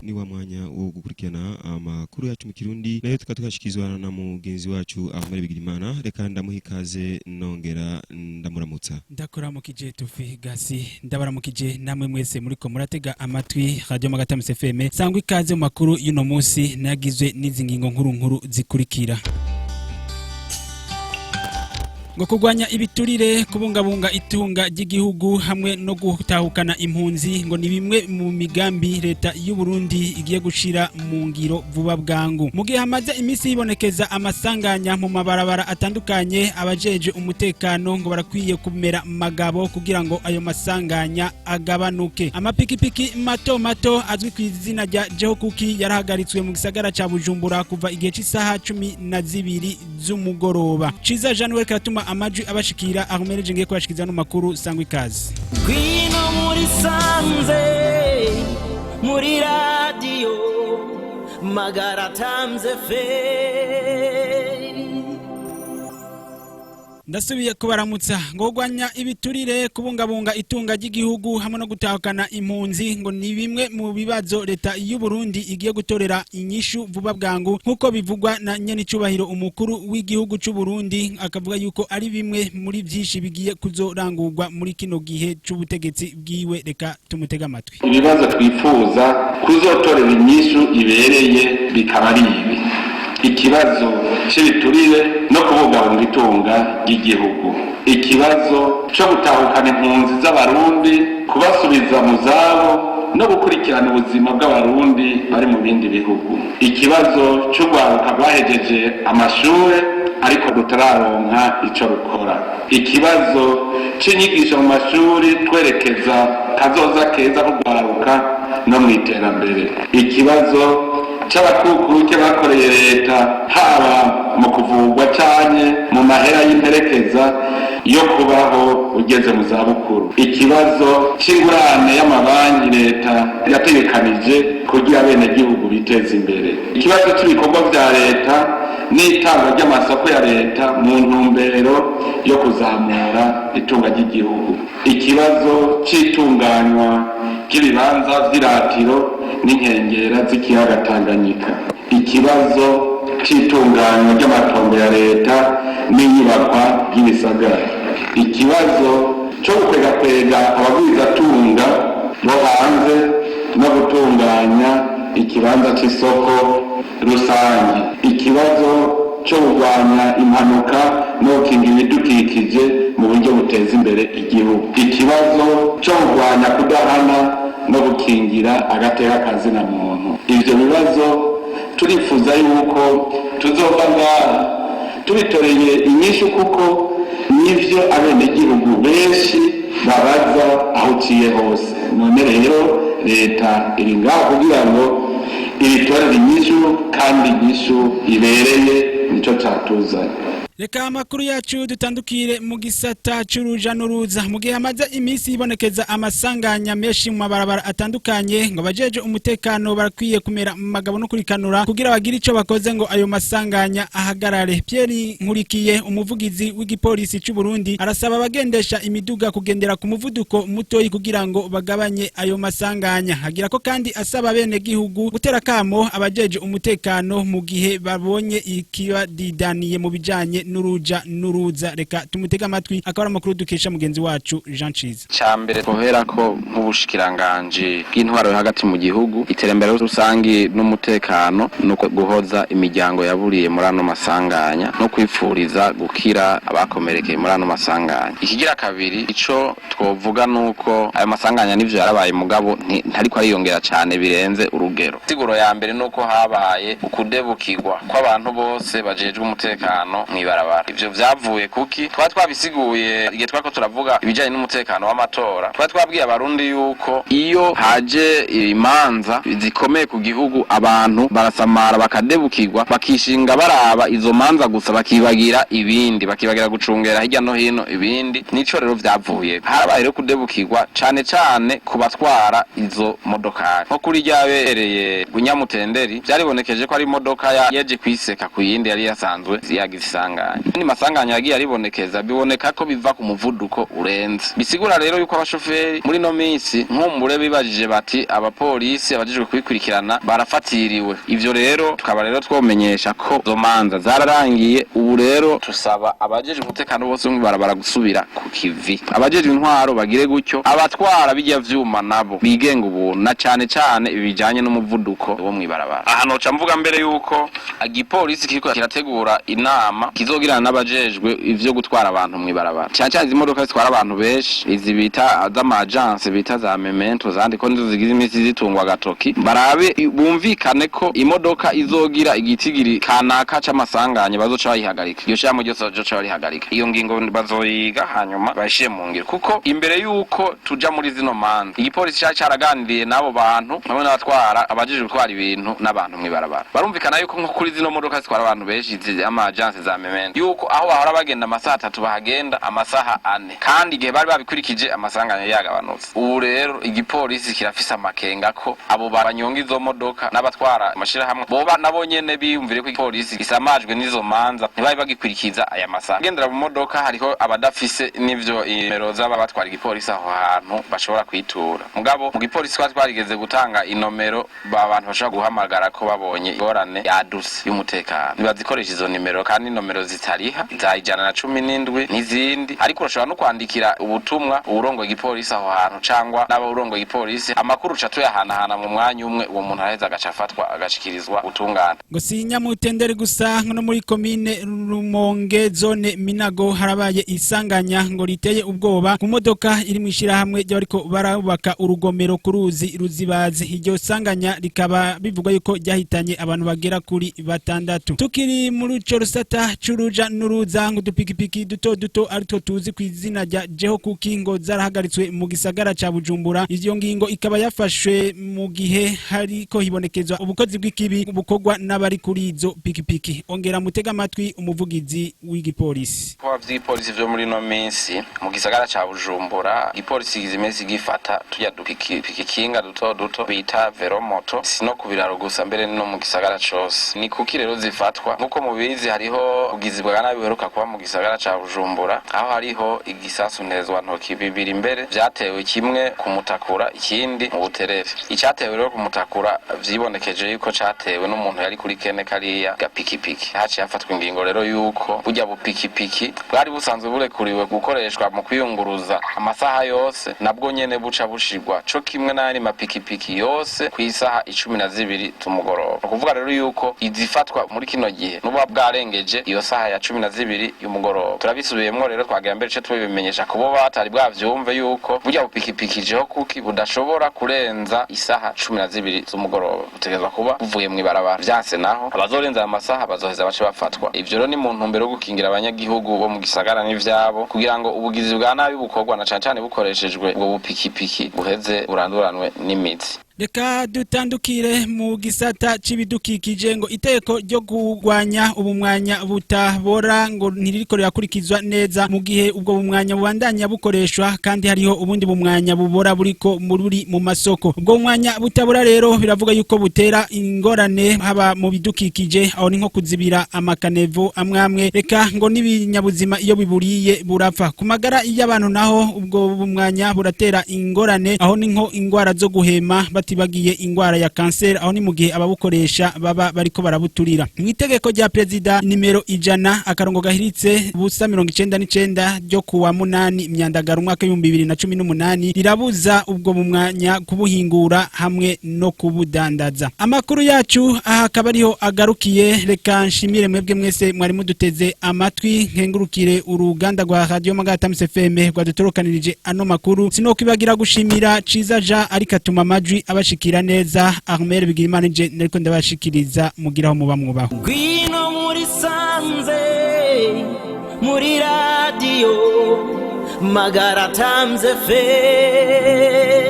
Ni wa mwanya wo gukurikirana amakuru yacu mu Kirundi, nayo tukaba tukashikizwa na mugenzi wacu Ahmed Bigirimana. Reka ndamuha ikaze, nongera ndamuramutsa. Ndakuramukije Tufi Gasi, ndabaramukije namwe mwese muriko muratega amatwi Radio Magatamus FM. Sangwa ikaze mu makuru y'uno munsi nagizwe n'izi ngingo nkuru nkuru zikurikira: ngo kurwanya ibiturire, kubungabunga itunga ry'igihugu hamwe no gutahukana impunzi ngo ni bimwe mu migambi leta y'u Burundi igiye gushira mu ngiro vuba bwangu. Mu gihe hamaze iminsi yibonekeza amasanganya mu mabarabara atandukanye, abajeje umutekano ngo barakwiye kumera magabo kugira ngo ayo masanganya agabanuke. Amapikipiki mato mato azwi ku izina rya Jehokuki yarahagaritswe mu gisagara ca Bujumbura kuva igihe c'isaha 12 z'umugoroba. Ciza Jean Karatuma amajwi abashikira ahumereje, ngiye kubashikiza no makuru. Sangwa ikaze. Ngwino muri sanze muri radiyo Magara Times FM. Ndasubiye kubaramutsa. Ngo kurwanya ibiturire, kubungabunga itunga ry'igihugu hamwe no gutahukana impunzi ngo ni bimwe mu bibazo leta y'u Burundi igiye gutorera inyishu vuba bwangu, nk'uko bivugwa na nyenicubahiro umukuru w'igihugu c'u Burundi, akavuga yuko ari bimwe muri byinshi bigiye kuzorangurwa muri kino gihe c'ubutegetsi bwiwe. Reka tumutege amatwi. Ibibazo twifuza kuzotorera inyishu ibereye bikaba ari ibi: ikibazo cy'ibiturire no kubungabunga itunga ry'igihugu, ikibazo cyo gutahukana impunzi z'Abarundi, kubasubiza mu zabo no gukurikirana ubuzima bw'Abarundi bari mu bindi bihugu, ikibazo cy'urwaruka rwahejeje amashure ariko rutararonka ico rukora, ikibazo c'inyigisho mu mashuri twerekeza kazoza keza k'urwaruka no mu iterambere, ikibazo c'abakukuruke bakoreye leta haba mu kuvurwa canke mu mahera y'imperekeza yo kubaho ugeze mu zabukuru, ikibazo c'ingurane y'amabanki leta yategekanije kugira abenegihugu biteze imbere, ikibazo c'ibikorwa vya leta n'itangwa ry'amasoko ya leta mu ntumbero yo kuzamura itunga ry'igihugu, ikibazo c'itunganywa ry'ibibanza vy'iratiro n'inkengera z'ikiyaga Tanganyika, ikibazo c'itunganywa ry'amatongo ya leta n'inyubakwa ry'ibisagara, ikibazo co gukwegakwega abagwizatunga bo hanze no gutunganya ikibanza c'isoko rusange, ikibazo cyo kurwanya impanuka no gukinga ibidukikije mu buryo buteza imbere igihugu, ikibazo cyo kurwanya kudahana no gukingira agateka kazina muntu. Ivyo bibazo turifuza yuko tuzova ngaha tubitoreye inyishu, kuko nivyo abenegihugu benshi babaza aho uciye hose. None rero leta iri ngaho kugira ngo ibitorere inyishu, kandi inyishu ibereye, nico catuzanye. Reka amakuru yacu dutandukire mu gisata c'uruja n'uruza. Mu gihe hamaze iminsi yibonekeza amasanganya menshi mu mabarabara atandukanye, ngo abajeje umutekano barakwiye kumera mu magabo no kurikanura kugira bagire ico bakoze ngo ayo masanganya ahagarare. Pierre Nkurikiye, umuvugizi w'igipolisi c'u Burundi, arasaba abagendesha imiduga kugendera ku muvuduko mutoyi kugira ngo bagabanye ayo masanganya. Agira ko kandi asaba bene gihugu gutera kamo abajeje umutekano mu gihe babonye ikibadidaniye mu bijanye n'uruja n'uruza. Reka tumutege amatwi, akaba ari amakuru dukesha mugenzi wacu Jean Ciza. Cambere twohera ko nk'ubushikiranganji bw'intwaro yo hagati mu gihugu, iterambere rusangi n'umutekano, nuko guhoza imiryango yaburiye muri ano masanganya no kwipfuriza gukira abakomerekeye muri ano masanganya. Ikigira kabiri, ico twovuga nuko ayo masanganya nivyo yarabaye, mugabo ntariko ariyongera cane birenze urugero. Siguro ya mbere nuko habaye ukudebukirwa kw'abantu bose bajejwe umutekano mw'ibarabara. Ivyo vyavuye kuki? Twaba twabisiguye igihe twariko turavuga ibijanye n'umutekano w'amatora. Twaba twabwiye Abarundi yuko iyo haje imanza zikomeye ku gihugu, abantu barasamara, bakadebukirwa, bakishinga baraba izo manza gusa, bakibagira ibindi, bakibagira gucungera hirya no hino ibindi. Nico rero vyavuye, harabaye rero kudebukirwa cane cane ku batwara izo modokari. Nko kuri ryabereye Bunyamutenderi, vyaribonekeje ko ari imodoka yaje kwiseka ku yindi yari yasanzwe yagize isanganya. masanganya. Ni masanganya yagiye aribonekeza, biboneka ko biva ku muvuduko urenze. Bisigura rero yuko abashoferi muri no minsi nkumbure bibajije bati abapolisi abajejwe kubikurikirana barafatiriwe. Ivyo rero tukaba rero twomenyesha ko zo manza zararangiye. Ubu rero tusaba abajejwe umutekano bose barabara gusubira ku kivi, abajejwe intwaro bagire gutyo, abatwara bijya vyuma nabo bigenga ubuntu, na cane cane ibijanye n'umuvuduko wo mwibarabara. Aha noca mvuga mbere yuko igipolisi kiriko kirategura inama kizogirana n'abajejwe ivyo gutwara abantu mwibarabara, cane cane izi modoka zitwara abantu benshi, izi bita z'ama agence, bita za Memento zandi, ko nizo zigize iminsi zitungwa agatoki. Barabe bumvikane ko imodoka izogira igitigiri kanaka c'amasanganya bazoca bayihagarika, iyo shirahamwe ryose bazoca barihagarika. Iyo ngingo bazoyiga hanyuma bayishire mu ngiro, kuko imbere yuko tuja muri zino manza igipolisi cari caraganiriye n'abo bantu hamwe n'abatwara, abajejwe gutwara ibintu n'abantu mw'ibarabara. Barumvikana yuko nko kuri zino modoka zitwara abantu benshi, izi ama agence za Memento, yuko aho bahora bagenda amasaha 3 bahagenda amasaha 4, kandi igihe bari babikurikije amasanganya yagabanutse. Ubu rero igipolisi kirafise amakenga ko abo banyonga izo modoka n'abatwara amashirahamwe boba nabo nyene biyumvire ko igipolisi gisamajwe n'izo manza, ntibari bagikurikiza aya masaha. Gendera mu modoka, hariho abadafise n'ivyo nimero z'ababatwara igipolisi aho hantu bashobora kwitura, mugabo mu gipolisi twari twarigeze gutanga inomero ba bantu bashobora guhamagara ko babonye ingorane yadutse y'umutekano. Ntibazikoresha izo nimero, kandi inomero zitariha za 117 n'izindi, ariko urashobora no kwandikira ubutumwa uwurongoye igipolisi aho hantu cangwa n'abawurongoye igipolisi, amakuru uca tuyahanahana mu mwanya umwe, uwo muntu araheza agaca afatwa agashikirizwa ubutungane. Ngo si Nyamutenderi gusa, no muri komine Rumonge, zone Minago, harabaye isanganya ngo riteye ubwoba ku modoka iri mu ishyirahamwe ry'abariko barubaka urugomero ku ruzi Ruzibazi. Iryo sanganya rikaba bivugwa yuko ryahitanye abantu bagera kuri batandatu. Tukiri muri ico rusata c'uruja n'uruza, ngo udupikipiki duto duto aritwo tuzi ku izina rya Jeho Kuki ngo zarahagaritswe mu gisagara ca Bujumbura. Iyo ngingo ikaba yafashwe mu gihe hariko hibonekezwa ubukozi bw'ikibi bukorwa n'abari kuri izo pikipiki. Ongera mutega amatwi umuvugizi w'igipolisi. Ibikorwa vy'igipolisi vyo muri ino minsi mu gisagara ca Bujumbura, igipolisi kigize iminsi gifata turya dupikipiki kinga duto duto bita vélo-moto, si no ku biraro gusa, mbere no mu gisagara cose. Ni kuki rero zifatwa? Nk'uko mubizi, hariho ubugizi bwa nabi buheruka kuba mu gisagara ca Bujumbura, aho hariho igisasu ntezwantoki bibiri mbere vyatewe, kimwe ku Mutakura, ikindi mu Buterere. Icatewe rero ku Mutakura vyibonekeje yuko catewe n'umuntu yari kuri kene kariya gapikipiki. Haciye hafatwa ingingo rero yuko burya bupikipiki bwari busanzwe burekuriwe gukoreshwa mu kwiyunguruza amasaha yose, nabwo nyene buca bushirwa co kimwe n'ayandi mapikipiki yose ku isaha 12 z'umugoroba. Ni ukuvuga rero yuko izifatwa muri kino gihe nuba bwarengeje iyo saha ya 12 y'umugoroba. Turabisubiyemwo rero, twagira mbere ce tubimenyesha kubo batari bwavyumve yuko burya bupikipiki Jeho Kuki budashobora kurenza isaha 12 z'umugoroba, butegerezwa kuba buvuye mw'ibarabara. Vyanse naho, abazorenza ayo masaha bazoheza bace bafatwa. Ivyo rero ni mu ntumbero yo gukingira abanyagihugu bo mu gisagara n'ivyabo, kugira ngo ubugizi bwa nabi bukorwa na cane cane bukoreshejwe ubwo bupikipiki buheze buranduranwe n'imizi. Reka dutandukire mu gisata c'ibidukikije. Ngo iteko ryo kurwanya ubumwanya butabora ngo ntiririko rirakurikizwa neza, mu gihe ubwo bumwanya bubandanya bukoreshwa kandi hariho ubundi bumwanya bubora buriko muri mu masoko. Ubwo bumwanya butabora rero biravuga yuko butera ingorane haba mu bidukikije, aho ni nko kuzibira ama caniveaux amwe amwe, reka ngo n'ibinyabuzima iyo biburiye burapfa. Ku magara y'abantu naho ubwo bumwanya buratera ingorane, aho ni nko ingwara zo guhema, batibagiye ingwara ya kanseri, aho ni mu gihe ababukoresha baba bariko barabuturira. Mu itegeko rya perezida nimero 100/099 ryo kuwa 8 Myandagaro umwaka w'2018 rirabuza ubwo bumwanya kubuhingura hamwe no kubudandaza. Amakuru yacu aha akaba ariho agarukiye. Reka nshimire mwebwe mwese mwari muduteze amatwi, nkengurukire uruganda rwa Radio Magatamus FM rwadutorokanirije ano makuru. Sinokwibagira gushimira Ciza Jean ariko atuma amajwi abashikira neza. Armel Bigirimana nje nariko ndabashikiriza, mugiraho muba mwubaho. Ngwino muri sanze, muri radiyo Magara Times FM.